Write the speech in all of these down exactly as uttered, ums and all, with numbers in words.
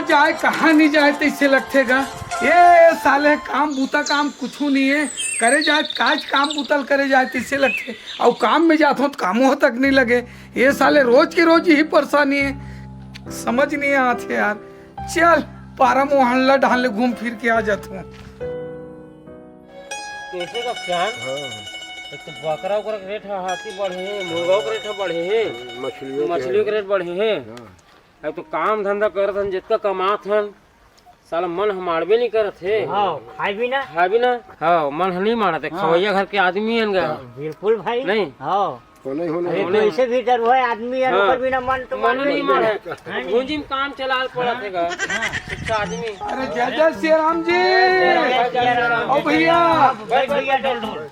जाए, कहाँ नहीं जाए, तइसे लगथे गा। ये साले काम बूता काम कुछू नहीं है, करे जाए काज काम बूतल करे जाए, तइसे लगथे। अउ काम में जात हो तो कामो तक नहीं लगे। ये साले रोज के रोज यही परेशानी है, समझ नहीं आत है यार। चल, पारा मोहल्ला ढाल ले घूम फिर के आ जात हूँ। कैसे का सियान? हाँ। एक तो बकरा ओकरा के रेट ह, हाथी बढ़े हे, मुर्गा के रेट ह बढ़े हे, मछलियों के मछलियों के रेट बढ़े हे। हाँ। अब तो काम धंधा करत हन, जितका कमात हन, साला मन ह माड़बे नहीं करत हे। हाँ, खाए भी ना। खाए भी ना। हाँ, मन ह नहीं माड़त हे। हाँ। खवैया घर के आदमी हन गा। बिल्कुल भाई। नहीं। हाँ। होने, होने, अरे, होने। तो ऐसे भी डर हुआ है, आदमी है, हाँ। ओकर बिना मन तो मन मानबे नहीं नहीं माने। करे। हाँ, नहीं। भूंजी में काम चलाल पड़त हे गा। हाँ। अच्छा आदमी। अरे, जय जय सिया राम जी। जय जय सिया राम। ओ भैया। हाँ, बैठ भैया, डोल डोल।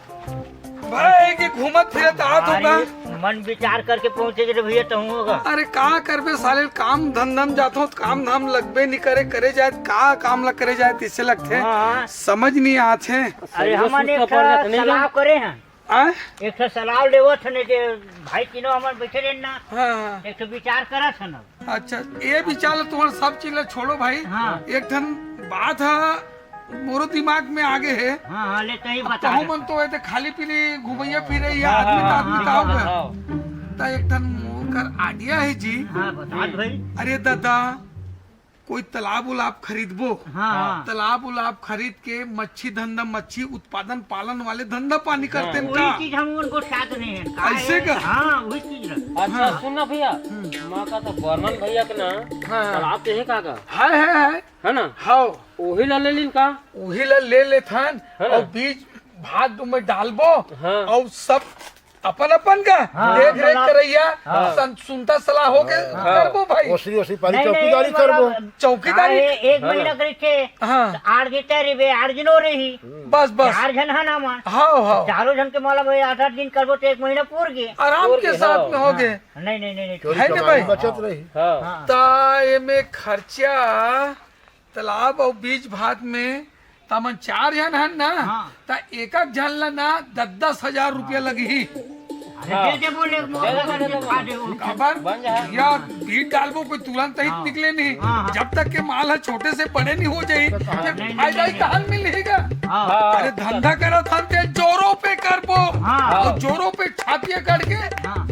भाई, के घूमत फिरत आत हो का? अरे, मन विचार करके पहुंचे रे भैया, तो होगा। अरे, का करबे साले, काम धंधा में जात हो, काम धाम लगबे नहीं करे, करे जाए, का काम ला करे जाए, तइसे लगथे। हाँ। समझ नहीं आत हे। अरे, हमन एक ठा सलाह करे हैं। आय? एक ठा सलाह लेवत हन के भाई तीनों हमन बैठे रहेन ना, हाँ, हाँ। एक ठा विचार करत हन अब। अच्छा, ये विचार ला, तुम्हार सब चीज ला छोड़ो भाई। हाँ। एक ठन बात ह मोरो दिमाग में आगे हे। हाँ, हाँ, ले तही अब बता कहूँ दे। मन तो ऐसे खाली पीली घुमैया फिरे या हाँ, आदमी हाँ, तो आदमी हाँ, तो हाँ, आओगे। हाँ। त एक ठन मोर कर idea हे जी। हाँ, बता भाई। अरे दादा, कोई तालाब उलाब खरीदबो। हाँ, हाँ। तालाब उलाब खरीद के मच्छी धंधा, मच्छी उत्पादन पालन वाले धंधा पानी हाँ। करते हैं वही का? चीज हम उनको साथ नहीं है। का ऐसे है? का? हाँ, वही चीज है। अच्छा, हाँ। सुन ना भैया, हम्म। माँ का तो बर्मन भैया के ना हाँ। तालाब तो है का का? है, है, है। है ना? हाँ। वही ला ले लीन का? वही ला ले लेथन है ना? और बीज भात में डालबो हाँ। और सब अपन अपन का हाँ, देख रेख मतलब करैया, हाँ। सन-, सुनता सलाह हो के हाँ। करबो भाई। ओसरी, ओसरी पारी नहीं, नहीं, चौकीदारी मतलब करबो। चौकीदारी। हाँ, ए-, एक हाँ। महीना करी थे, हाँ। तो आठ दिन तय रहिबे, आठ दिन हो रही। बस, बस। चार झन है ना मन। हाँ, हाँ। चारों झन के मतलब ए आठ, आठ दिन करबो तो एक महीना पूर गे। आराम पूर के गे, साथ हाँ। में हो हाँ। गे। नहीं, नहीं, नहीं, नहीं। चोरी है ना कमाई भाई? बचत रही। हाँ। हाँ। ता एमे खर्चा तालाब अउ बीज भात में, त हमन चार झन हन ना, हाँ। त एक एक झन ला ना दस दस हजार रुपया लगही। अरे हाँ। दे दे बोले, दे दे, दे दे, दे दे। खा दे वो। काबर? बन जा। या बीज डालबो, कोई तुरंत ही हाँ। निकले नहीं। हाँ, हाँ। जब तक के माल ह छोटे से बड़े नहीं हो जाही, तो कहाँ जब नहीं, फायदा नहीं, ही कहाँ मिलेगा? हाँ। हाँ। अरे धंधा करत हन ते जोरों पे करबो। हाँ। तो जोरों पे छातिया करके हाँ।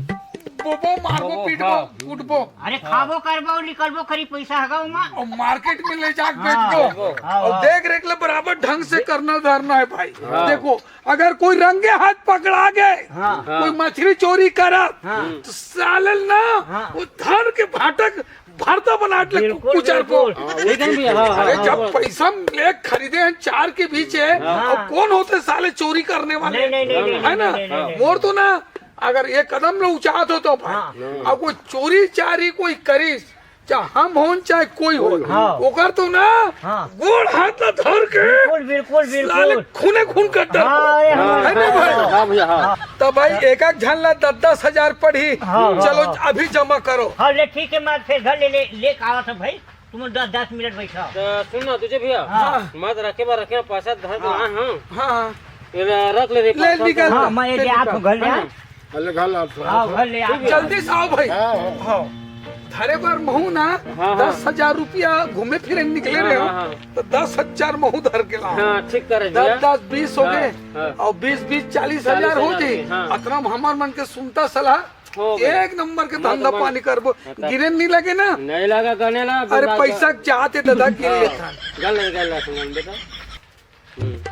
बोबो, मारबो, बोबो, पीटबो, हाँ। कूटबो। अरे हाँ। खाबो करबो, निकलबो करी पैसा हगा ओमा। और मार्केट में ले जाके हाँ, बेचबो। हाँ, और हाँ। देख रेख ले बराबर ढंग से करना धरना है भाई। हाँ। देखो, अगर कोई रंगे हाथ पकड़ा गए, हाँ। कोई मछली चोरी करा, हाँ। तो साले ना हाँ। वो धर के भाटक भरता बनाट ले बिल्कुल, कुचर को। बिल्कुल। हाँ, वो ठीक है ठीक भैया, है। हाँ, हाँ, अरे हाँ, जब हाँ। पैसा ले खरीदे हैं चार के बीच है, हाँ। और कौन होते साले चोरी करने वाले? नहीं, नहीं, नहीं, नहीं, है ना? नहीं, नहीं, नहीं, नहीं। मोर तो ना अगर एक कदम ले उचात हो तो भाई, हाँ। अब कोई चोरी चारी कोई करिस, चाहे हम होन चाहे कोई हो, हाँ। ओकर तो ना हाँ। गोड़ हाथ ला धर के बिल्कुल, बिल्कुल, साले बिल्कुल। खूने खून कर डाल। हाँ, अरे हाँ। है ना भाई? हाँ भैया, हाँ। तब भाई एक एक झन ला दस दस हजार पड़ही, हाँ, हाँ, चलो हाँ। अभी जमा करो। हाँ, ले ठीक है, मैं फिर घर ले, ले, लेके आवत हूँ भाई। तुम दस, दस मिनट बैठा। तो सुन ना तुझे भैया, हाँ। मत रखे बा, रखे पैसा धर के हाँ। लाए, हाँ। हाँ, हाँ। ये ले, रख ले रे ले, पैसा। निकाल। हाँ, मैं ये ले ले निकाल। आप घर ले आ। हाँ। अरे घर ला तो। हाँ, घर ले आ। ठीक है। जल्दी से आओ भाई। हाँ, हाँ। हाँ। धरे बर महू ना हाँ, हाँ। दस हजार रुपया घूमे फिरे निकले हाँ, रहे हो, हाँ, हाँ। तो दस हजार महू धर के लाओ। हाँ, ठीक करे दस, भैया। दस, बीस हो हाँ, गए। हाँ। और बीस, बीस, चालीस हजार हो चालीस हजार जाए। हाँ। अतना में हमर मन के सुनता सलाह हो गया। एक नंबर के मत धंधा बन-, पानी करबो। हाँ, तब गिरे नहीं लगे ना। नहीं लगा गने ला, अरे बिना पैसा ग- जाते दादा गिर हाँ। लेता। गल, गल, सुन बेटा। हम्म।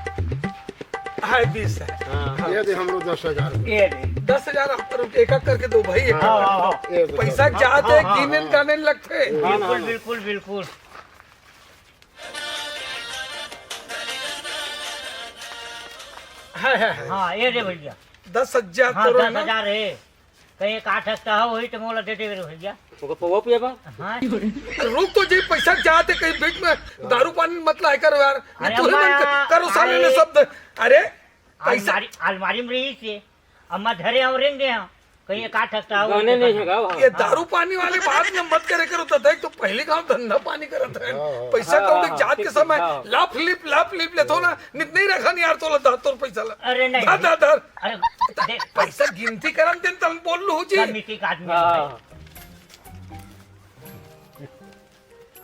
हाय बीस है। हाँ। ये दे हमरो दस हजार। ये दे। दस हजार आप रुपये एक एक करके दो भाई, एक हाँ, एक हाँ, करके। हाँ। ये दे पैसा दस। जाते हाँ, हाँ, गिनेन हाँ। गानेन लगते। हाँ, बिल्कुल, हाँ। बिल्कुल, बिल्कुल। है, है, है। हाँ, ये दे भैया। दस हजार हाँ, करो ना। दस हजार है। कहीं एक आठ हफ्ता हो, वही तो मोला दे देवे रे भैया। ओकर पौवा पिए बा? हाँ। रुक तो जी, पैसा जाते कहीं बीच में दारू पानी मत लाए करो यार। ये अरे तू ही अम्मा, मन कर-, करो साले ने अरे। शब्द। अरे, पैसा अलमारी, अलमारी में रही से। अम्मा धरे हम रेंग दे हम। कहीं एक आठ हफ्ता हो, गाने एक नहीं आठ है गाओ, हाँ। ये दारू पानी वाली बात न मत करे करो, तो देख, तो पहले काम धंधा पानी करत है। हाँ, हाँ। पैसा हाँ, कौड़ी हाँ, जात ठीक, के ठीक, समय हाँ। लाफ लिप, लाफ लिप लेथो ना, नित नहीं रखन यार, तोला दा तोर पैसा ला। अरे नहीं। धर, धर, धर। अरे, देख। पैसा गिनती करन दिन तम बोल लू जी। सब नीति का आदमी है। हाँ।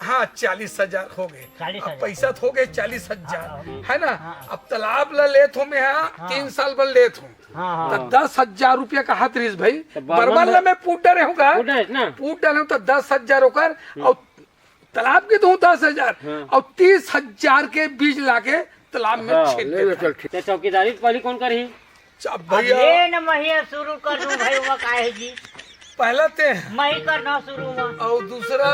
हाँ, चालीस हजार हो गए। चालीस हजार। अब पैसा तो हो गए चालीस हजार, हाँ, हाँ। है ना? हाँ। अब तालाब ला लेत हूँ मैं, हाँ, हाँ। तीन साल बर लेत हूँ। हाँ, हाँ। तो दस हजार रुपया का हाथ रहीस भाई। तो बरमन बरमन ला ला मैं पूट डारे हूँ का? पूट डारे ना। पूट डारे हूँ तो दस हजार ओकर, हम्म। और तालाब के दूँ दस हजार, हाँ। और तीस हजार के बीज लाके तालाब में हाँ, छीट ले ले, देता। चल, ठीक। तो चौकीदारी पहली कौन करही? अब अब भैया। ले न, मैं ही शुरू कर दूं भाई, वो का है जी? पहला ते। मैं ही करना शुरू हुआ। और दूसरा?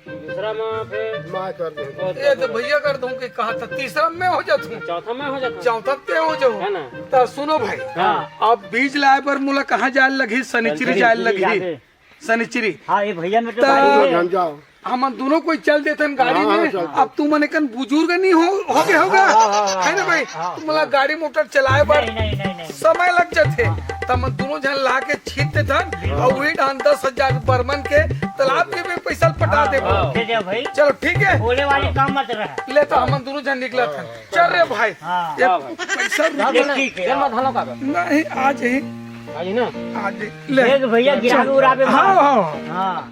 दूसरा में फिर मैं कर दूं। ये तो भैया कर दूं कि कहा था, तीसरा में हो जात हूँ। चौथा में हो जाता। चौथा ते हो जाऊँ। है ना? तो सुनो भाई, हाँ। अब बीज लाए पर मोला कहाँ जाए लगही? सनिचरी सनिचरी जाए लगही। जाए। सनिचरी। हाँ, ये भैया में तो त गाड़ी है। हम जाओ। हमन दोनों कोई चल देथन गाड़ी हाँ, में। हाँ, चल, अब चल। तुमन एकन बुजुर्ग नहीं हो, हो गए होगा। हाँ, हाँ, हाँ, है ना भाई? हाँ, तुमला हाँ। गाड़ी मोटर चलाए बर नहीं, नहीं, नहीं, नहीं। समय लग जाथे। हाँ। त हमन दोनों झन ला के छीट देथन हाँ। और वही डाहन दस हजार बरमन के तालाब के भी पैसा पटा हाँ, देबो। हाँ। दे दे भाई। चलो ठीक है। बोले वाले काम मत रहा। ले तो हमन दोनों झन निकलत हन। हाँ। चल रे भाई। हाँ। ये हाँ भाई। पैसा रुपया ये ठीक है। चल मत हलो का। नहीं, आज ही। आज ही ना? आज ही। ले। देख भैया, चल, गिरावे चल। उरावे मत। हाँ, हाँ। हाँ।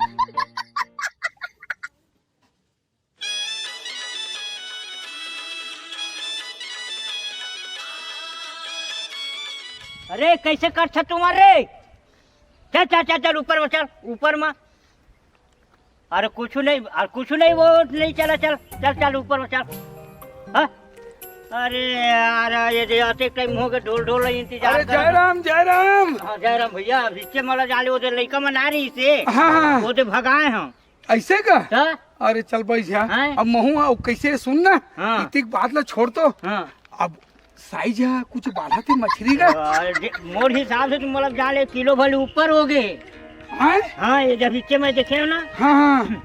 अरे, कैसे कर छ तुम्हारे? चल, चल, चल, चल, ऊपर में चल, ऊपर में। अरे, कुछ नहीं, अरे, कुछ नहीं, वो नहीं चला, चल, चल, चल, ऊपर में चल। हाँ? अरे यार, ये दे, अतेक टाइम हो गए, ढोल, ढोल इंतजार अरे, कर। जयराम, जयराम। हाँ, जयराम भैया, नीचे मला जाले, वो दे लइका मन आ रही से। हाँ, हाँ। वो दे भगाए हम। ऐसे का? का? अरे चल बैठ जा। हैं? अब महू आओ, कैसे सुन ना, हाँ। इतिक बात ला छोड़ तो। हाँ। अब साइज है कुछ बाढ़ा थे मछली का? अरे, दे-, मोर हिसाब से तो मतलब जाले किलो भले ऊपर हो गए। हैं? हाँ, ये जब नीचे में देखे हो ना, हाँ, हाँ।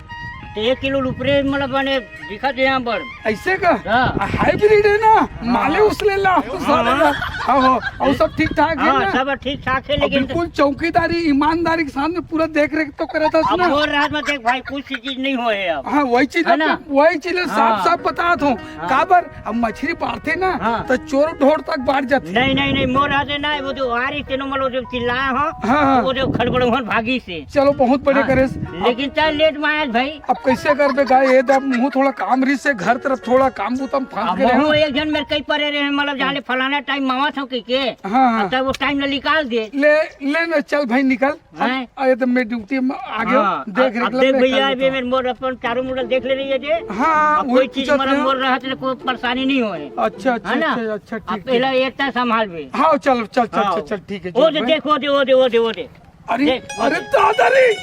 तो एक किलो ऊपरे मतलब बने दिखत है यहाँ पर। ऐसे का? हाँ। आ, हाइब्रिड है ना, हाँ। माले उसले ला, हाँ, साले हाँ। ला। हाँ, हाँ। और सब ठीक ठाक है हाँ, ना? सब ठीक ठाक है, अब लेकिन बिल्कुल चौकीदारी, ईमानदारी के साथ में पूरा देख रेख तो करत हस अब ना? बोल रहा था, देख भाई, कुछ चीज नहीं होए अब। हाँ, वही चीज है ना? वही चीज है, साफ हाँ। साफ बतात हूँ। हाँ। काबर? अब मछली पालथे ना, हाँ। तो चोर ढोर तक बांट जाथे। नहीं, नहीं, नहीं, मोर हाथे ना, वो जो आ रही तेनो मलो जो चिल्लाया हो, हाँ, हाँ। वो जो खड़बड़ोहन भागी से। चलो, बहुत बड़े हाँ। करेस। लेकिन अब चाहे लेट में आया भाई। अब कैसे करबे गाय? ये दे, अब मुँह थोड़ा काम रही से, घर तरफ थोड़ा काम बूता में फांस अब गए हैं। मुँह एक जन मेरे कई परे रहे, मतलब जाले फलाना टाइम मावा था के, के? हाँ, हाँ। अब तब वो टाइम ला निकाल दे। ले, ले ना, चल भाई, निकल। हैं? अरे तो मैं ड्यूटी में आ गया, हाँ, देख अब, रेख अब ले, देख मैं भैया, कर अभी लेता हूँ। मेरे मोर अपन चारों मुड़ा देख ले रही है जे। हाँ, अब वही कोई चीज पूछत मतलब रहे। मोर रहा तो कोई परेशानी नहीं होए। अच्छा, अच्छा, है ना? अच्छा, अच्छा, अब ठीक, पहला ठीक। ये तय संभाल भी। हाँ, चल, चल, चल, हाँ। चल, चल, ठीक है, वो चल दे, भाई। देख, वो दे, वो दे, वो दे, वो दे। अरे, देख, वो अरे दे। दादा रे,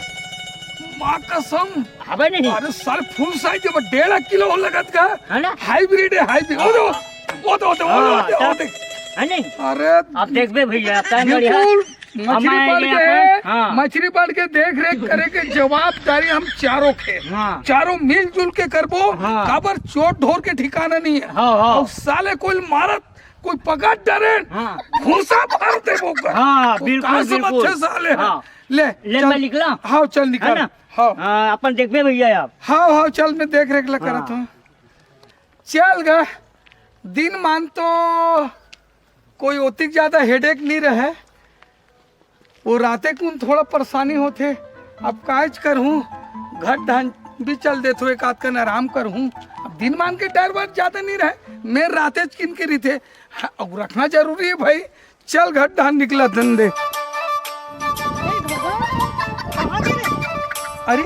माँ कसम। अबे नहीं। अरे सर, फुल साइज है, डेढ़ किलो लगत का। है ना? हाइब्रिड है, हाइब्रिड। वो दे, वो दे, वो दे, वो दे, हाँ, वो दे, वो तब दे। है नहीं? अरे, अब देखबे भैया, अब टाइम बढ़िया। बिल्कुल। मछली अब मैं पाल ये के, अपन, हाँ। मछली पाल के देख रेख करे के जवाबदारी हम चारों के, हाँ। चारों मिलजुल के करबो। हाँ। काबर चोर ढोर के ठिकाना नहीं है। हाँ, हाँ। और साले कोई मारत, कोई पकड़ डरे, हाँ। घूसा मार देबो का। हाँ, तू बिल्कुल, का समझ बिल्कुल। छे साले? हाँ। ले, ले, चल। मैं निकला। हाँ, चल निकल। है ना? हाँ। हाँ, अपन देखबे भैया आप। हाँ, हाँ, चल, मैं देख रेख ला हाँ। करत हूँ। चल गा, दिन मान तो कोई ओतिक ज्यादा हेडेक नहीं रहे। वो राते कुन थोड़ा परेशानी होथे। अब काज करहूँ, घर धान भी चल देथो, एक आध कन आराम करहूँ। अब दिन मान के डर वर ज्यादा नहीं रहे, मैं राते च किन के रहिथे। हाँ, अब रखना जरूरी है भाई। चल घर धान निकला धन दे। अरे,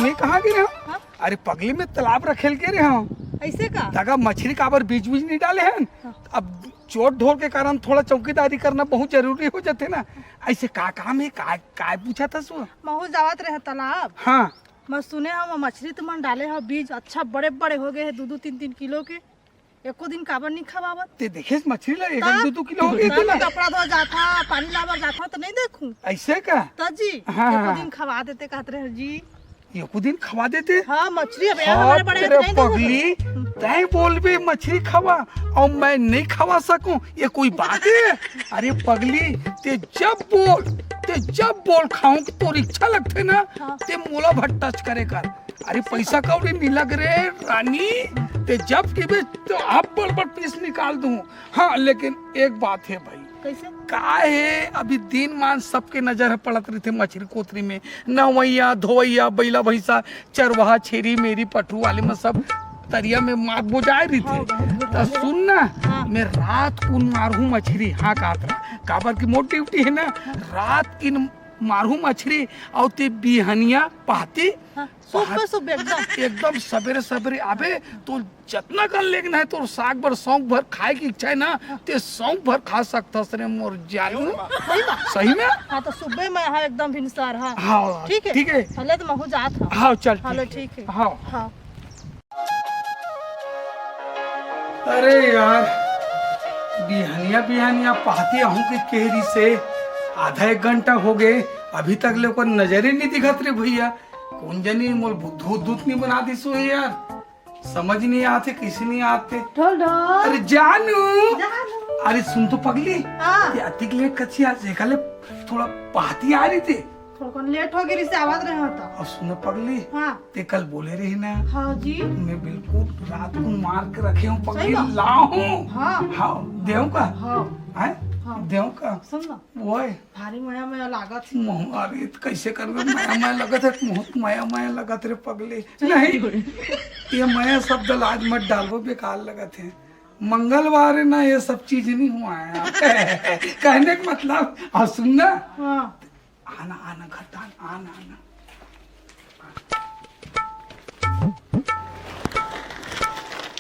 मैं कहाँ गिरे हँव? हाँ? अरे पगली, मैं तालाब रखेल गे रहे हँव। ऐसे का? तगा मछली काबर बीज बीज नहीं डाले हन। हाँ। अब चोर ढोर के कारण थोड़ा चौकीदारी करना बहुत जरूरी हो जाथे ना। ऐसे का काम है, का, का पूछा था सो? महू जावत रहे तालाब। हाँ। मैं सुने हँव, मछली तुमन डाले हव बीज, अच्छा बड़े बड़े हो गए हैं, दो दो तीन तीन किलो के। एको दिन काबर नहीं खवावत? ते देखेस मछली ला, एक तब, दो दो किलो हो गए तब तेला। कपड़ा धो जाथा, पानी लाबर जाथा, तो नहीं देखूं? ऐसे का? तो जी, हाँ, एको हाँ। दिन खवा देते कहत रहे जी। एको दिन खवा देते? हाँ, मछली अब यहाँ हमारे बड़े तेरे तो नहीं देखो। पगली, तैं बोलबे मछली खवा और मैं नहीं खवा सकूं, ये कोई बात है? अरे पगली, ते जब बोल, ते जब बोल खाऊं, तोर इच्छा लगथे ना, हाँ। ते मोला भट्टच करे कर। अरे पैसा कौड़ी नहीं लग रे रानी, ते जब किबे तो आप बड़ बड़ पीस निकाल दूं। हाँ, लेकिन एक बात है भाई। कैसे? का हे, अभी दिन मान सबके नजर ह पड़त रहिथे मछरी कोतरी में, नवैया धोवैया, बइला भैंसा, चरवाहा, छेरी मेरी, पठरू वाले में सब तरिया में मात बोजाए रहिथे। हाँ, बहुत त सुन ना, हाँ। मैं रात कुन मारहूँ मछरी, हाँ, कहत रहा, काबर कि मोर ड्यूटी हे ना, रात किन मारहूँ मछरी, अउ ते बिहनिया पहाती, हाँ, सुबह पहात-, सुबह एकदम। एकदम सबेरे सबेरे आबे, तो जतना कन लेगना हे तोर साग भर सौंग भर खाए के इच्छा हे ना, ते सौंग भर खा सकथस रे मोर जानू। सही में? सही में? हाँ, तो सुबह में हाँ एकदम भिनसार, हाँ। हाँ, ठीक है? ठीक है। हले तो महू जात हूँ। हाँ, चल, हलो, ठीक है। ठीक है। हाँ। हाँ। अरे यार, बिहनिया बिहनिया पहाती आहूँ के केहरी से आधा एक घंटा हो गए, अभी तक ले ओकर नजरे नहीं दिखत रे भैया। कौन जनी मोल बुद्धू उद्धू नहीं बना दिस हो यार। समझ नहीं आते, किसी नहीं आते। ढोल ढोल। अरे जानू। जानू। अरे सुन तो पगली। हाँ। ये अतिक लेट कछी आज देखा ले, थोड़ा पहाती आ रही थी। थोड़ा कौन लेट हो गई से आवाज रहे हो तो। और सुन पगली। हाँ। ते कल बोले रही ना। हाँ जी। मैं बिल्कुल रात को मार के रखे हूँ पगली, सही बात। लाओ हूँ। हाँ। हाँ, देव का। हाँ। हैं? हाँ। देव का। सुन ना। वो है। भारी मया मया लागत हे। मोह, अरे, त कैसे करबे? मया मया लगत हे, बहुत मया मया लगत रे पगली। नहीं, ये मया शब्द ला आज मत डालबो, बेकार लगत हे। मंगलवार हे ना, ये सब चीज नहीं हुआ है। कहने का मतलब, और सुन ना, हाँ। आना, आना, घर आना, आना, आना।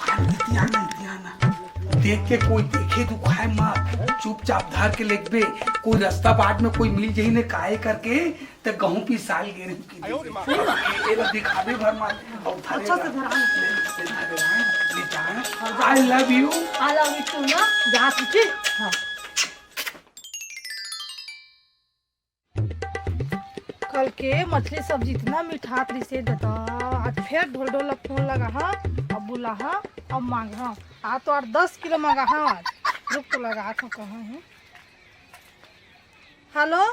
आना, इति आना, इति आना। देख के कोई देखे दुखाए मत, चुपचाप धर के लेगबे। कोई रास्ता बाट में कोई मिल जाही ने काहे करके, त गहूं पिसाल गे रही की। एला दिखाबे भर मत। और धरे अच्छा से ला। धरा। ले, ले, धरे ला, ले जा। I love you। I love you too ना। जा, ठीक? हाँ। कल के मछली सब्जी इतना मिठात रहिसे दादा, आज फेर ढोल ढोल ला फोन लगा हा, अब बुला हा, अब मांग हा। आ तो आठ दस किलो मंगा हा आज। रुक तो लगा था कहाँ है। हेलो।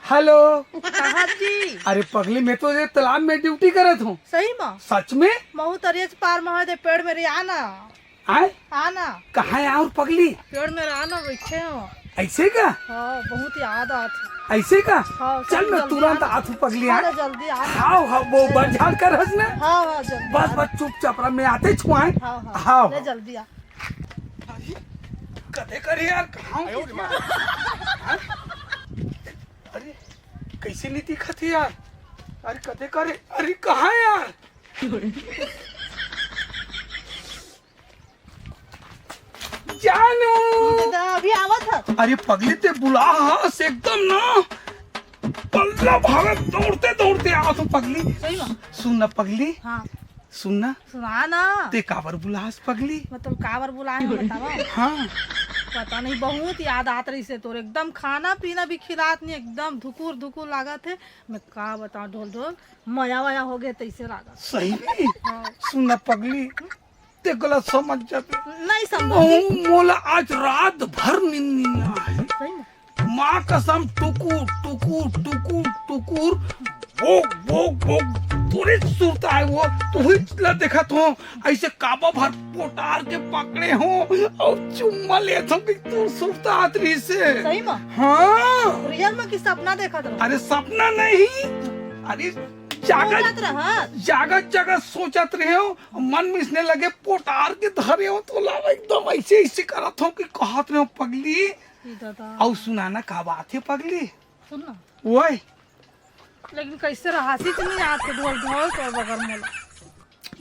हेलो। कहाँ जी? अरे पगली, मैं तो ये तालाब में ड्यूटी करत हूँ। सही में? सच में? महू तरिया पार में है, दे पेड़ में रे आना। आए? आना। कहाँ है और पगली? पेड़ में रहा ना, बैठे हो। ऐसे का? हाँ, बहुत याद आत है। ऐसे का? हाँ, चल, चल, मैं जल्दी तुरंत आना। आत हूँ पगली, हाँ, आए? जल्दी आना। हाँ, हाँ, वो बरझाड़ कर हंस ना। हाँ, हाँ, जल्दी बस, आना। बस चुपचाप रह, मैं आते छुआए। हाँ, हाँ, हाँ, ले हाँ। जल्दी आ। अरे, कदे करे यार, कहाँ हो? हाँ? अरे, कैसे नहीं दिखत है यार? अरे, कदे करे? अरे, कहाँ है यार? जानू! दादा, अभी आवत ह। अरे पगली, ते बुला हस एकदम ना, पल्ला भागत दौड़ते दौड़ते आवत हूँ पगली। सही में? सुन ना पगली, हाँ। सुन ना। सुना ना। ते काबर बुला हस पगली? मतलब काबर बुलाए हैं बतावा? हाँ। पता नहीं, बहुत याद आत रहिसे तोर, एकदम खाना पीना भी खिलात नहीं, एकदम धुकुर धुकुर लागत है। मैं का बताऊँ ढोल ढोल, मया वया हो गए तैसे लागत। सही में? हाँ। सुन ना पगली, ते गलत समझ जाबे। नहीं समझ। मोला आज रात भर नींद नहीं आए। सही में? माँ कसम, टुकुर, टुकुर, टुकुर, टुकुर, भोग, भोग, भोग, तोरे सुरता है वो, तू ही ला देखत हो, ऐसे काबा भर पोटार के पकड़े हो और चुम्मा लेत हो कि तोर सुरता आत रहिसे। सही में? हाँ। रियल में कि सपना देखत रहो? अरे सपना नहीं, अरे जागत, सोचत रहत। जागत जागत सोचत रहे हो, मन में इसने लगे पोटार के धरे हो, तो ला एकदम ऐसे ऐसे करत हो कि कहत रहे हो पगली। ई दादा। अउ सुना ना का बात है पगली? सुन ना। ओए। लेकिन कैसे रहासी तो नहीं आते ढोल ढोल तो बगल में।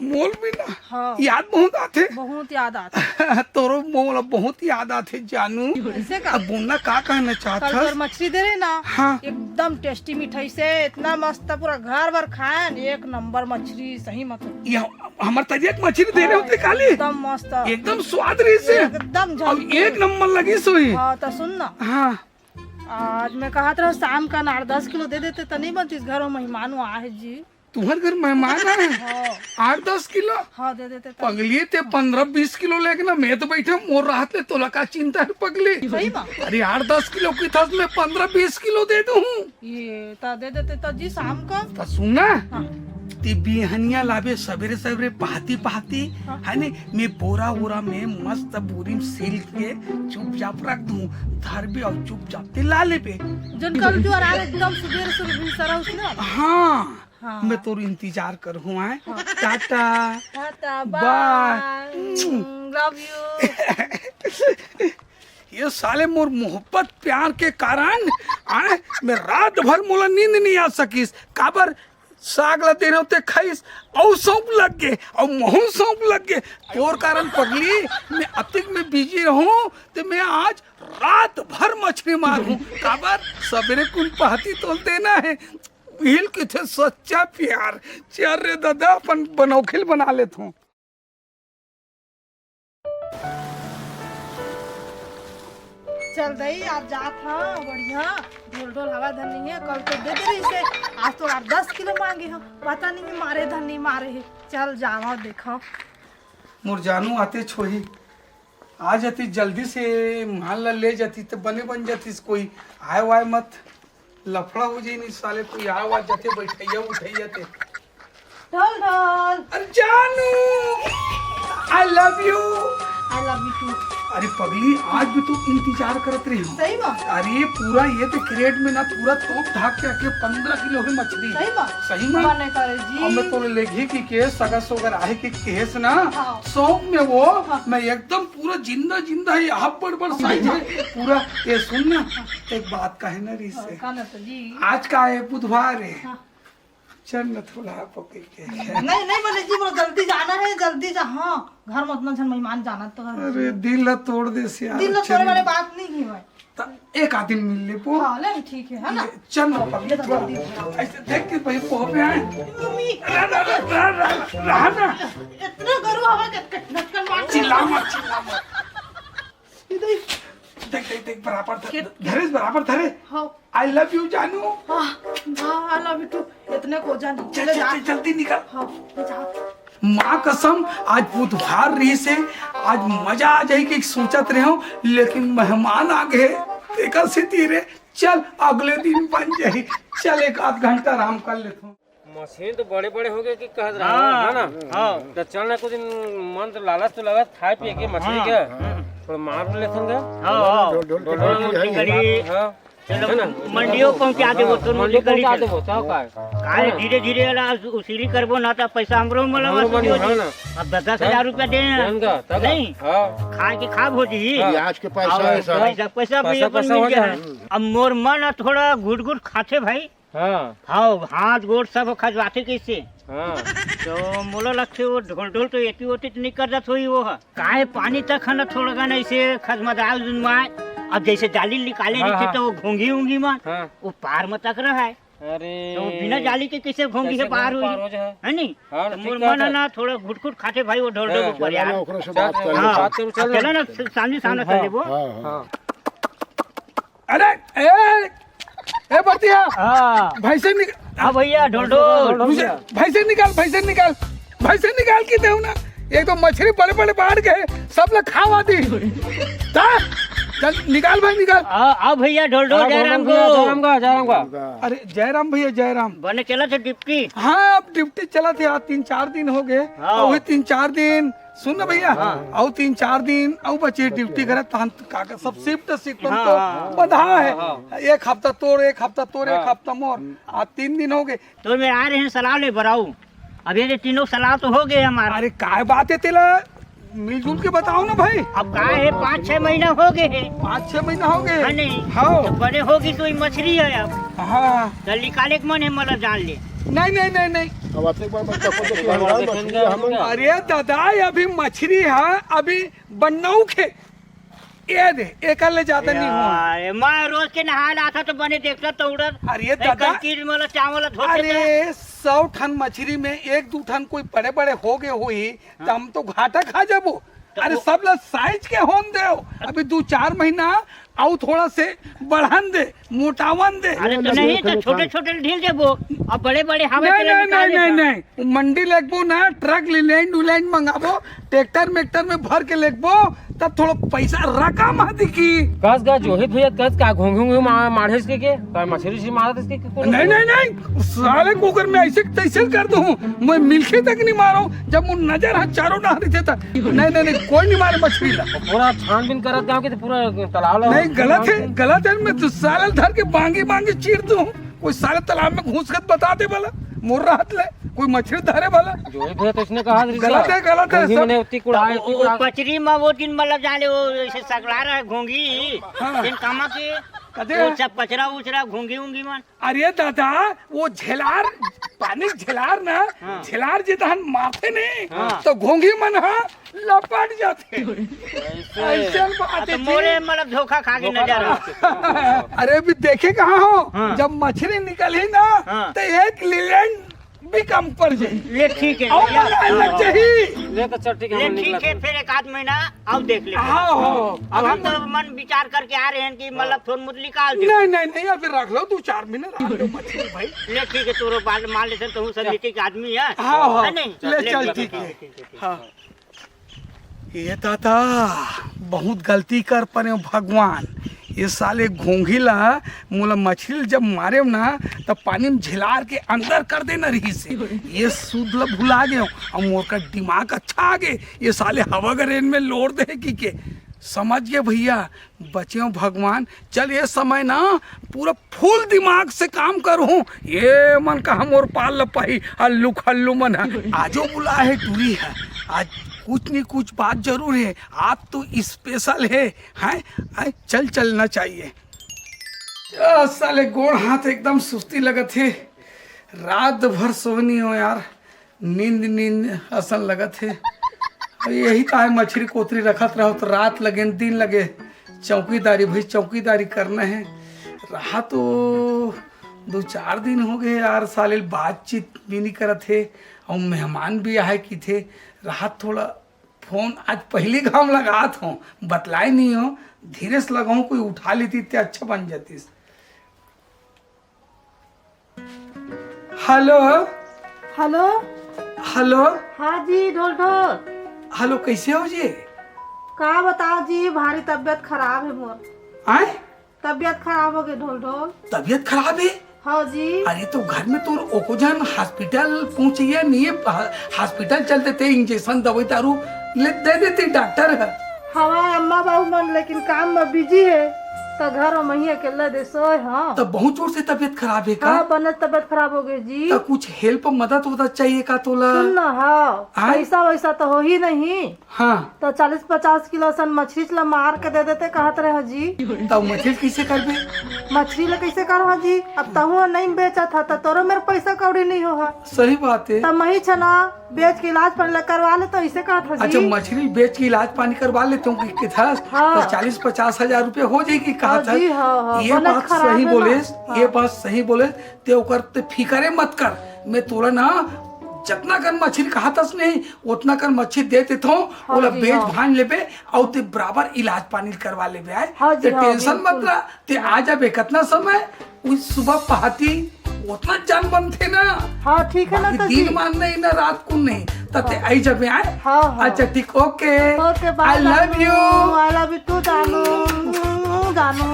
मोल भी ना। हाँ। याद बहुत आते। बहुत याद आते। तोरो मोला बहुत याद आथे जानू। ऐसे का? अब बोलना का कहना चाहत कल हस? तोर मछली दे रहे ना, हाँ। एकदम टेस्टी मिठाई से, इतना मस्त, पूरा घर भर खाएन, एक नंबर मछली, सही मतलब। ये हमर तरिया के मछली दे रहे होते काली? एकदम मस्त। एकदम स्वाद रहिसे। एकदम अब झलके। एक नंबर लगिस होही। हाँ, तो सुन ना। हाँ। आज मैं कहत रहो शाम का आठ दस किलो दे देते तो नहीं बनतीस, घर में मेहमान हुआ है जी। तुहर घर मेहमान आए हैं। हाँ। आठ दस किलो? हाँ, दे देते तो। पगली, ते पंद्रह बीस किलो लेके ना, मैं तो बैठे, मोर राहत ले तोला का चिंता है पगली? सही बात। अरे, आठ दस किलो की था, मैं पंद्रह बीस किलो दे दूँ। ये ता दे देते तो जी शाम का। तो सुन ना, हाँ। ती बिहनिया लाबे सबेरे सबेरे पहाती पहाती, हाँ। है ने, मैं बोरा वोरा में मस्त बोरी में सील के चुपचाप रख दूँ, धरबे और चुपचाप ते ला लेबे। जन कल जो आ रहा एकदम सुबेरे सुबेरे भी सारा उसने। हाँ। हाँ। मैं तोर इंतजार करहूँ, आय। हाँ। टाटा। टाटा, बाय। बाय। हम्म, love you। ये साले मोर मोहब्बत प्यार के कारण, आय, मैं रात भर मोला नींद नहीं आ सकिस। काबर? साग ला देने होते खाइस, अउ सौंप लग गे, अउ महू सौंप लग गे। तोर कारण पगली, मैं अतिक में बिजी रहूँ, ते मैं आज रात भर मछली मारहूँ। काबर? सबेरे कुन पहाती तोल देना है। हिल किथे सच्चा प्यार। चल रे दादा, अपन बनौखिल बना लेथों। चल दई, आज जात हँव, बढ़िया ढोल ढोल हवा धर नहीं है। कल तो दे दे रही से, आज तो आठ दस किलो मांगे हँव, पता नहीं है मारे धन नहीं मारे है। चल जावा देखा। मोर जानू आते छोही, आ जाती जल्दी से, माल ला ले जाती तो बने बन जातीस। कोई आए वाए मत, लफड़ा हो जाई नहीं साले, कोई आए वाए जाते बैठैया उठैया ते। ढोल ढोल। अरे जानू, I love you। I love you too। अरे पगली, आज भी तो इंतजार करत रही हूँ। सही में? अरे पूरा ये तो क्रेट में ना पूरा तोप धाक के आके पंद्रह किलो है मछली। सही में? सही में? बने करे जी। अब मैं तोले लेगी कि के सगा सोगर आहे कि केस ना, हाँ। सौंप में वो, हाँ। मैं एकदम पूरा जिंदा जिंदा है, हाफ बड़ बड़ साइज है पूरा। ये सुन ना, एक बात कहे ना री से। हाँ, का ना तो जी। आज का है? बुधवार है। हाँ। चल न थोड़ा पकड़ के। नहीं, नहीं, बोले जी, मोला जल्दी जाना है, जल्दी जा। हाँ, घर में उतना झन मेहमान जाना तो है। अरे, दिल ला तोड़ दे से यार, दिल ला तोड़े वाले बात नहीं है भाई। त एक आध दिन मिल ले पो। हाँ, नहीं, ठीक है, है ना? चल न पकड़ ले थोड़ा। ऐसे देख के भाई पोह पे आए। मम्मी। रहा ना। इतना गरु हवा के लटकन मार। चिल्ला मत, चिल्ला मत। इधर। देख, देख, देख, बराबर धर, धरे, बराबर धरे। हाँ। I love you जानू। हाँ, हाँ, I love you too। इतने को जान। चल, चल, चल, जल्दी निकल। हाँ, ले जा। माँ कसम, आज बुधवार रही से, आज मजा आ जाए कि सोचत रहे हो, लेकिन मेहमान आ गए। देखा से धीरे, चल, अगले दिन बन जाए। चल, एक आध घंटा आराम कर लेता हूँ। मछली तो बड़े बड़े हो गए कि कहत रहा, हाँ, है ना? हाँ। तो चल ना, कुछ दिन मन तो लालच तो लगत, खाए पिए के मछली के। हाँ। थोड़ा मार लेथन गा। हाँ, हाँ। ढोल, ढोल, ढोल, ढोल, ढोल, ढोल, ढोल, ढोल, हाँ। चलो, है ना? मंडियो पहुंचा देबो, तो मंडियो पहुंचा देबो, सब का? काहे धीरे धीरे वाला उसीरी करबो ना, तो पैसा हमरो में लगा हमरो में, हाँ ना। अब दस दस हजार रुपया दे ना। नहीं। हाँ। खाए के खाब हो जी। हाँ। आज के पैसा है सब। पैसा, पैसा भी पैसा, अपन पैसा मिल हो जाए। अब मोर मन ह थोड़ा घुट घुट खाथे भाई। हाँ। हाँ, हाथ गोड़ सब खजवाथे कैसे? हाँ। तो मोला लगथे वो ढोल ढोल तो एती ओती तो नहीं कर जात होई वो ह। काहे पानी तक है ना थोड़ा गाना ऐसे खजमदाए उजमदाए। अब जैसे जाली निकाले हाँ, रहिथे हाँ। तो वो घोंघी ऊंघी मन, हाँ। वो पार में तक रहा है। अरे। तो बिना जाली के कैसे घोंघी है कैसे पार पार होई? हो जाए? है नहीं? हाँ, तो ठीक मोर बात मन है। ना थोड़ा घुट घुट खाथे भाई वो ढोल ढोल हाँ। ऊपर चलो यार। ना, ओकरे से बात कर चलो, लो। हाँ। बात करो, चलो। चलो ना, सामने सामने कर हाँ, लेबो। हाँ, हाँ। हाँ। अरे, ए, ए बतिया। हाँ। भैंसे निक-, हाँ भैया, ढोल ढोल। भैंसे, भैंसे निकाल, भैंसे निकाल, भैंसे निकाल के देहू ना। एक तो मछली बड़े बड़े बाढ़ गए, सब लोग खावा दी। ता? चल, निकाल भाई, निकाल। आ, आ भैया, ढोल ढोल, हाँ, जयराम ढोल ढोल, को। जयराम का, जयराम का। अरे, जयराम भैया, जयराम। बने चला थे डिप्टी। हाँ, अब डिप्टी चला थे, आज तीन चार दिन हो गए। हाँ। और वही तीन चार दिन सुन ना भैया, हाँ। अउ तीन चार दिन अउ बचे ड्यूटी करे, तहन का, का सब शिफ्ट शिफ्ट हाँ, तो हाँ, बंधा है। हाँ, हाँ। एक हफ्ता तोर, एक हफ्ता तोर, एक हाँ। हफ्ता मोर। आज तीन दिन हो गए। तो मैं आ रहे हैं सलाह ले बराऊ। अब ये तीनों सलाह तो हो गए हमारे। अरे काय बात है तेला, मिलजुल के बताओ ना भाई। अब का है, पाँच छह महीना हो गए है। पाँच छह महीना हो गए। हाँ, नहीं। हाँ। तो बड़े होगी तो ये मछली है अब। हाँ। तो निकाले के मन है, मतलब जान ले। नहीं, नहीं, नहीं, नहीं। अब आते एक बार बच्चा को देखिए, हम लोग मछली, हम लोग अरे दादा, ये अभी मछली है, अभी बनौक है। ये दे, एकर ले ज्यादा नहीं हो। यार, मैं रोज के नहाए ला था तो बने देखता तो उड़त। अरे ए, दादा। कंकीर में वाला चावल धोते अरे, थे। सौ ठन मछली में एक दू ठन कोई बड़े बड़े हो गए होई, तो हम तो घाटा खा जाबो। तो अरे, वो सब ला साइज के होन देव। अभी दू चार महीना अउ थोड़ा से बढ़न दे, मोटावन दे। अरे तो नहीं, तो छोटे छोटे ढील देबो, अब बड़े बड़े हवा नहीं, चले नहीं, निकाल नहीं, नहीं, देता। नहीं, मंडी लेगबो ना, ट्रक लीलैंड उलैंड मंगाबो, ट्रैक्टर मैक्टर में भर के लेगबो, तब थोड़ा पैसा रकम ह दिखी। कस गा जोहित भैया, कस का घोंघी घोंघी मा-, माढ़ेस के, के? का मछरी से मारत इसके, के कोनो नहीं, नहीं, नहीं, साले को अगर मैं ऐसे तैसे कर दूं, मैं मिलके तक नहीं मारूं, जब वो नजर है चारों डहर रहिथे त। नहीं, नहीं, नहीं, कोई नहीं मारे मछरी ला। पूरा छानबीन करत गाँव के तो पूरा तालाब ला नहीं, गलत है, गलत है, मैं तो साले धर के बांगी बांगी चीर दूं। कोई साले तालाब में घुस के बता दे वाला, मोर राहत ले, कोई मछरी धरे वाला। जोहित भैया तो इसने कहा था, गलत है, गलत है, घोंघी सब। मने उतनी कुड़ाए, तो उतनी वो कुड़ाए। पचरी में वो दिन मतलब जाने वो ऐसे सगला रहा है घोंघी, हाँ। दिन कामा के, कदे? वो सब पचरा उचरा घोंघी उंघी मन। अरे दादा, वो झेलार, पानी के झेलार ना, हाँ। झेलार जे तहन मारथे नहीं, हाँ। तो घोंघी मन हा लपट जाथे। ऐसे। ऐसे बात आ, तो है जी। मोरे मतलब धोखा खा के धोखा नजर खा आ। के। अरे भी देखे कहाँ हो, हाँ। जब मछली निकली ना, हाँ। तो एक लीलैंड भी कम पड़ जाए। ले ठीक है, और भैया। मजा अलग चाहिए। ले तो चल ठीक है, ले हम ठीक निकलत है, हन। फिर एक आध महीना अब देख ले। हाँ, हाँ। अब हम तो मन विचार करके आ रहे हैं कि मतलब थोड़ा बहुत निकाल दे। नहीं, नहीं, नहीं, अभी रख लो, दो चार महीने रख लो मछली भाई। ले ठीक है, तोरो बात मान लेते हैं, तू समिति के आदमी है। हाँ, हाँ। है नहीं? ले ले, चल, ले, ठीक ठीक है। है, ठीक है, ठीक है। हाँ। ये दादा, बहुत गलती कर परे हो भगवान। ये साले घोंघी ला, मोला मछली ला जब मारे ना, तब पानी में झिलार के अंदर कर देना रहिस हे। ये सूद ला भुला गए हो। अब मोर का दिमाग अच्छा आ गए, ये साले हवा गरेन में लोर दे की के। समझ गए भैया, बचे हो भगवान। चल, ये समय ना पूरा फुल दिमाग से काम करहूँ। ये मन का हम और पाल ल पाही, हल्लू खल्लू मन है। आजो बुला है, टूरी है, आज कुछ नहीं कुछ बात जरूर है। आज तो स्पेशल है, हैं? हैं? चल चलना चाहिए। आ, साले गोड़ हाथ एकदम सुस्ती लगत है, रात भर सोनी हो यार। नींद नींद असन लगत हे। अउ यही तो आय, मछरी कोतरी रखत रहो तो रात लगे न दिन लगे, चौकीदारी भाई, चौकीदारी करना हे। रहा तो दो चार दिन हो गए यार, साले बातचीत भी नहीं करत हे, अउ मेहमान भी आहे किथे। रहा थोड़ा फोन आज पहली घाम लगात हो, बतलाए नहीं हो, धीरे से लगाऊं, कोई उठा लेती ते अच्छा बन जातीस। हेलो। हेलो। हेलो। हाँ जी, ढोल ढोल। हेलो, कैसे हो जी? का बताओ जी, भारी तबियत खराब है मोर। आय? तबियत खराब हो गई, ढोल ढोल। तबियत खराब है? हाँ जी। अरे, तो घर में तो ओको जन हॉस्पिटल पहुंचैया नहीं है, ह-, हॉस्पिटल चल देते, इंजेक्शन दवाई दारू ले दे देते डॉक्टर है। हमारे अम्मा बाबू मन लेकिन काम में बिजी है, तो घर में मैं ही अकेले दे सोए, हाँ। तो बहुत जोर से तबियत खराब है का? हाँ, बने तबियत खराब हो गई जी। तो कुछ हेल्प, मदद उदद चाहिए का तोला? सुन ना, हाँ, आय? पैसा वैसा तो हो ही नहीं। हाँ। तो चालीस पचास किलो सन मछली ला मार के दे देते कहत रहे हो जी। तो मछली कैसे करबे? मछली ला कैसे करहो जी? अब तहु नहीं बेचत ह, तो तोरो मेर पैसा कौड़ी नहीं हो ह। सही बात है। तब मही छना बेच के इलाज पानी ला करवा ले, तो इसे कहत ह जी। अच्छा, मछली बेच के इलाज पानी करवा लेते हो कि किथस, हाँ। तो चालीस पचास हजार रुपये हो जाएगी, हाँ कहत ह। जी, हाँ, हाँ, ये बने बात खराब सही है ना। बोलेस, हाँ। ये बात सही बोलेस, ते ओकर ते फिकरे मत कर। मैं तोला ना जतना कन मछली कहत हस नहीं, ओतना कन मछली दे देत हूँ, हाँ ओला जी, बेच हाँ। भांज लेबे, अउ ते बराबर इलाज पानी करवा लेबे, आय? हाँ जी, ते हाँ, टेंशन मत बिल्कुल। ला, ते आ जाबे, कतना समय, उस सुबह पहाती, ओतना जान बनथे ना। हाँ, ठीक है ना, बाकी तो दिन जी। मान नहीं ना, रात को नहीं, त ते हाँ। आई जाबे, आय? हाँ, हाँ। अच्छा, ठीक, ओके। ओके, बाय, I love जानू। You। I love you too, जानू। जानू।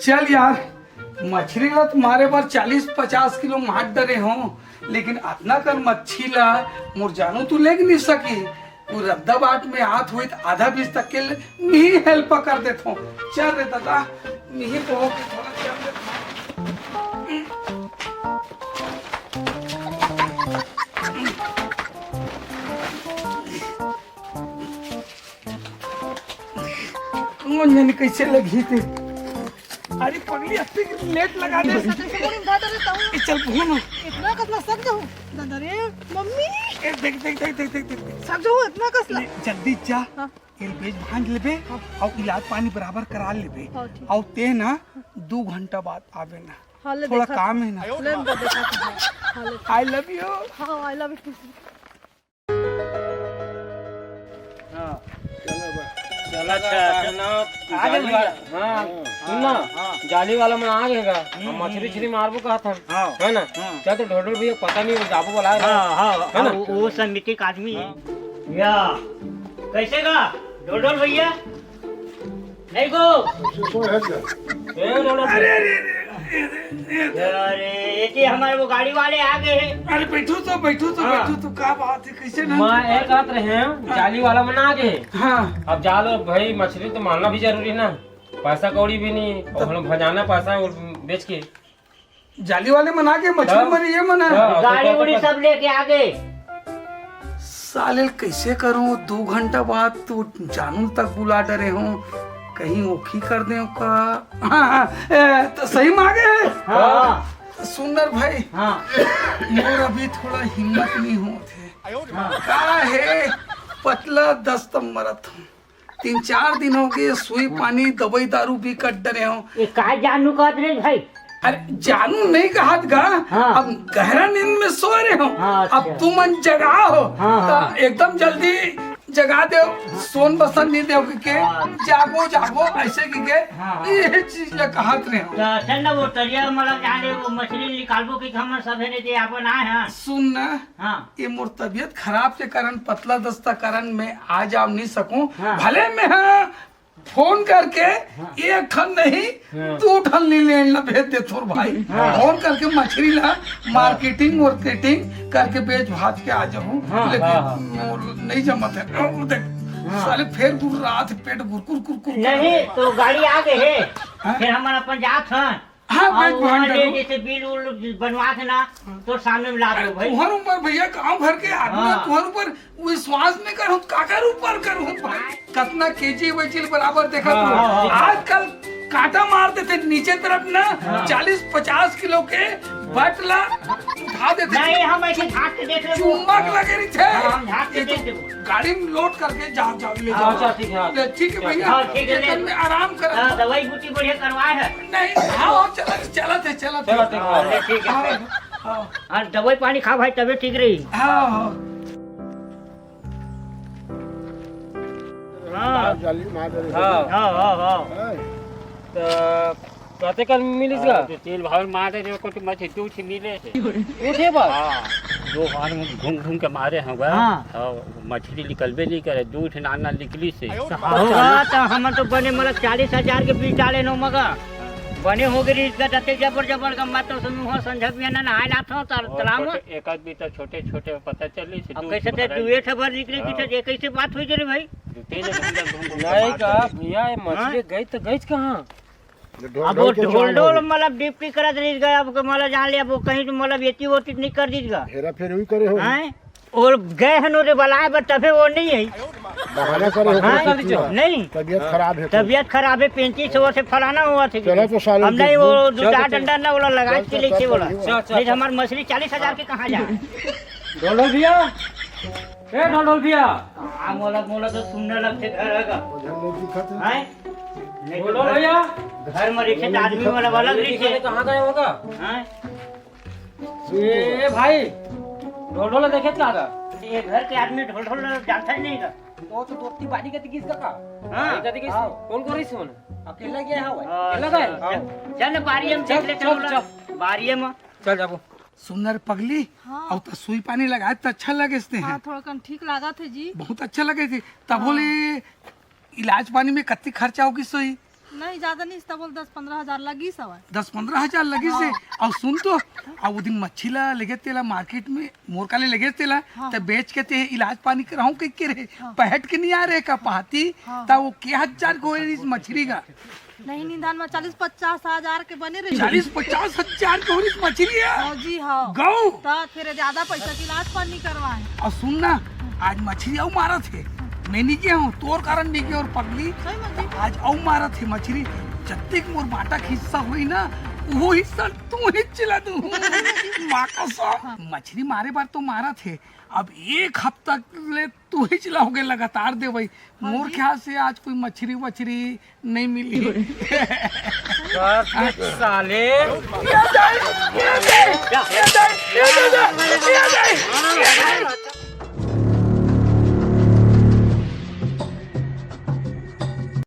चल यार, मछली ला तो मारे बर चालीस पचास किलो मार डरे हो, लेकिन अतना कन मच्छी ला मोर जानू तू लेग नहीं सकी। वो रद्दा बाट में आत हुई तो आधा बीस तक के ले मी हेल्प कर देत हो। चल रे दादा, मी ही कहो कि थोड़ा चल देत हो। कौन जाने कैसे लगी थे। अरे पगली, अत्ते के लेट लगा दे। कैसे मुड़ी उठा दे तहूँ? ए, चल, भून। इतना कसला सक जाऊँ? दादा रे, मम्मी। ए, देख, देख, देख। सक जाऊँ इतना कसला? ले, जल्दी जा। हाँ। एल बेच भांज लेबे, हाँ। अउ इलाज पानी बराबर करा लेबे। हाँ, ठीक। अउ ते ना दो घंटा बाद आबे ना। हाँ, ले थोड़ा देखा काम था। है ना। ले, ले देखा था। हाँ, ले। I love you। हाँ, I love you too। चला अच्छा, अच्छा। ना, आ गए जाली भैया। वाला, हाँ, हाँ, सुन ना, हाँ। जाली वाला मन आ गए गा। हम्म, हम मछरी हम्म। उछरी मारबो कहत हन। हाँ। है ना? हाँ। चल तो ढोल ढोल भैया, पता नहीं, जाबो बोला है। हाँ, हाँ, है ना? वो, वो समिति का आदमी है। हाँ। या, कैसे गा? ढोल ढोल भैया? नहीं गो। ए, ढोल ढोल। अरे, अरे, अरे, अरे, अरे, अरे। अरे, ये कि हमारे वो गाड़ी वाले आ गए हैं। अरे, बैठो तो, बैठो तो, हाँ। बैठो तो, का बात है, कैसे ना? मैं एक बात रहे हैं, हाँ। जाली वाला मन आ गए। हाँ। अब जाल और भाई, मछरी तो मारना भी जरूरी है ना, पैसा कौड़ी भी नहीं, और तब हम लोग भजाना पैसा और बेच के। जाली वाले मन आ गए, मछरी हाँ। मन ये मन है। हाँ, तो गाड़ी क्या उड़ी पता सब लेके आ गए। साले कैसे करूं, दो घंटा बाद तो जानू तक बुला डरे हूं, कहीं ओखी कर दे का। हाँ, हाँ, ए, तो सही मांगे है। हाँ। सुंदर भाई, हाँ। मोर अभी थोड़ा हिम्मत नहीं होत है। हाँ। का है, पतला दस्त मरत हूँ। तीन चार दिन हो गए, सुई पानी, दवाई दारू भी कट डरे हो। ये का जानू कहत रहे भाई? अरे जानू नहीं कहत गा, हाँ। अब गहरा नींद में सो रहे हो। हाँ, अब अच्छा। तुमन जगा हो, हाँ, तो हाँ। एकदम जल्दी जगा दे, सोन बसन नहीं दे के, हाँ। जागो, जागो, ऐसे की के, हाँ, हाँ। ये चीज ले कहत रहे हो। तो चल ना वो तरिया मतलब जाने वो मछली निकालबो कि हमर सभे ने जे अपन आए हैं। सुन ना, हाँ। ये मोर तबीयत खराब के कारण, पतला दस्ता कारण मैं आ जा नहीं सकूं। हाँ। भले मैं हाँ फोन करके हाँ। एक ठन नहीं, हाँ। दो ठन ले लेन ला भेज दे तोर भाई। हाँ। फोन करके मछली ला मार्केटिंग वार्केटिंग करके बेच भाज के आ जाऊं। हाँ। लेकिन हाँ, हाँ। मोर नहीं जमत है। अब देख, हाँ। साले फेर गुर्रात पेट गुरकुर कुरकुर नहीं, तो गाड़ी आ गए है। हाँ? फिर हमन अपन जात हन। हाँ, अब बैठ वहाँ भांड ले, करो। जैसे बिल उल बनवा के ना, तो सामने में ला दो भाई। तुहर ऊपर भैया, गांव भर के आदमी हाँ। है, तुहर ऊपर विश्वास नहीं करो, काकर ऊपर करो भाई? कितना केजी वेजी बराबर देखा हाँ, तू। हाँ, हाँ। आजकल कांटा मार देते नीचे तरफ ना, हाँ। चालीस पचास किलो के बटला उठा देते। नहीं, हम ऐसे झांक के देख लेबो। चुंबक लगे रही थे। हाँ, हम झांक के ये तो देख लेबो। गाड़ी में लोड करके जाओ, जाओ, ले हाँ, जाओ। अच्छा, ठीक है, हाँ। ले, ठीक है भैया, हाँ, ठीक है, एक ले। दिन में आराम कर। हाँ, दवाई बूटी बढ़िया करवाए है। नहीं, हाँ, हाँ, चला, चला थे, चला थे। चला थे, हाँ, ले, ठीक है। हाँ, हाँ। हाँ, दवाई पानी खा भाई, तबे ठीक रही। हाँ, हाँ। हाँ। जाली मार दे रहे हाँ। हो। हाँ, हाँ, हाँ। हाँ। तो कते कन मिलिस गा? हाँ, तो तेल भाव मार दे रहे हो, कुछ मत दू ठे मिले थे। दू ठे बस? हाँ। दो हाथ में घूम घूम के मारे हैं गा। हाँ। और मछली निकलबे नहीं करे, दू ठे नान नान निकली से। तो होगा, तो हम तो बने मतलब चालीस हजार के बीच डाले नो मगा। बने हो गए इसका जते जबर जबर का, मैं तो सुनू हो संझा भी ना नहाए लात हो तर और तलाम। छोटे, एक आध बीता छोटे छोटे पता चली से अब दूध कैसे थे भराई। दुए ठे भर निकले हाँ। कि ये कैसे बात हुई रे भाई? दू तीन घंटा घूम घूम के नहीं मार का दे। भैया, ये मछली हाँ? गई तो गई कहाँ? ये ढोल अब वो ढोल के ढोल चाल ढोल हो गई। मतलब डिप्टी करत रह गए, अब मतलब जान ले, अब वो कहीं तो मतलब एती ओती नहीं कर दीजिएगा। हेरा फेर हुई करे हो। हैं? और गए हैं नो रे बलाए, पर तबे वो नहीं है। बहाना करे हो हाँ? कर दीजिए। नहीं। तबीयत खराब है तो। तबीयत खराब है, पैंतीस सौ से फलाना हुआ थे। चलो तो साले हम नहीं, देखो। वो दो चल चार तो डंडा ना, वो लगा चल के तो लेके चल बोला। तो चल, चल, नहीं तो चल। हमारी मछली चालीस हजार के कहाँ जाए? ढोल ढोल भैया, ए ढोल ढोल भैया। हाँ, मोला, मोला तो सुनने लगते घर है का। उधर नहीं दिखा था। हैं? नहीं तो ढोल ढोल घर, भैया। घर में रिक्शे आदमी वाला, वाला ये रिक्शे। कहाँ गए होगा? हैं? ए भाई, ढोल ढोल देखे क्या था? ये घर के आदमी ढोल ढोल जानता ही नहीं था। वो तो दोस्ती बारी के दिखिस का का? हाँ। ये कदी किस? हाँ। कौन करिस फोन? अकेला गया है भाई। हाँ, अकेला गया? अच्छा। हाँ। चल बारी हम चल, देख लेते चल, हैं, चल। बारी हम। चल जाबो। सुंदर पगली, हाँ। अब तो सुई पानी लगाए तो अच्छा लगे इसने हाँ, हैं। थोड़ा कन ठीक लागत है जी। बहुत अच्छा लगे थे। तब हाँ। बोले इलाज पानी में कत्ती खर्चा होगी सोई? नहीं, ज्यादा नहीं, तब बोल दस पन्द्रह हजार लगी सवाल। दस पन्द्रह हजार लगी से। हाँ। अब सुन तो, अब वो दिन मच्छी ला लेगे तेला मार्केट में, मोर काले लेगे तेला, हाँ। त बेच के ते इलाज पानी कराऊं कह के रहे, हाँ। पहट के नहीं आ रहे का पहाती, हाँ। त वो के हजार को इस मछली का। नहीं, निदान में चालीस पचास हजार के बने रही। चालीस पचास हजार के होरिस मछली है। हाँ जी, हाँ। गौ। तो फिर ज्यादा पैसा के इलाज पानी करवाए। और सुन ना, आज मछली आऊ मारत हे। मैं नहीं गया हूँ, तोर कारण नहीं गया और पगली। सही में जी। आज आऊ मारत हे मछली। जत्ते के मोर बाटा के हिस्सा होई ना, वो हिस्सा तू ही चिला दू। माँ कसम। हाँ। मछली मारे बार तो मारत हे, अब एक हफ्ता ले तू ही चिलाओगे लगातार दे भाई। हाँ मोर जी। ख्याल से आज कोई मछली वछली नहीं मिली। साले। ये दे, ये दे, ये दे, ये दे, ये दे।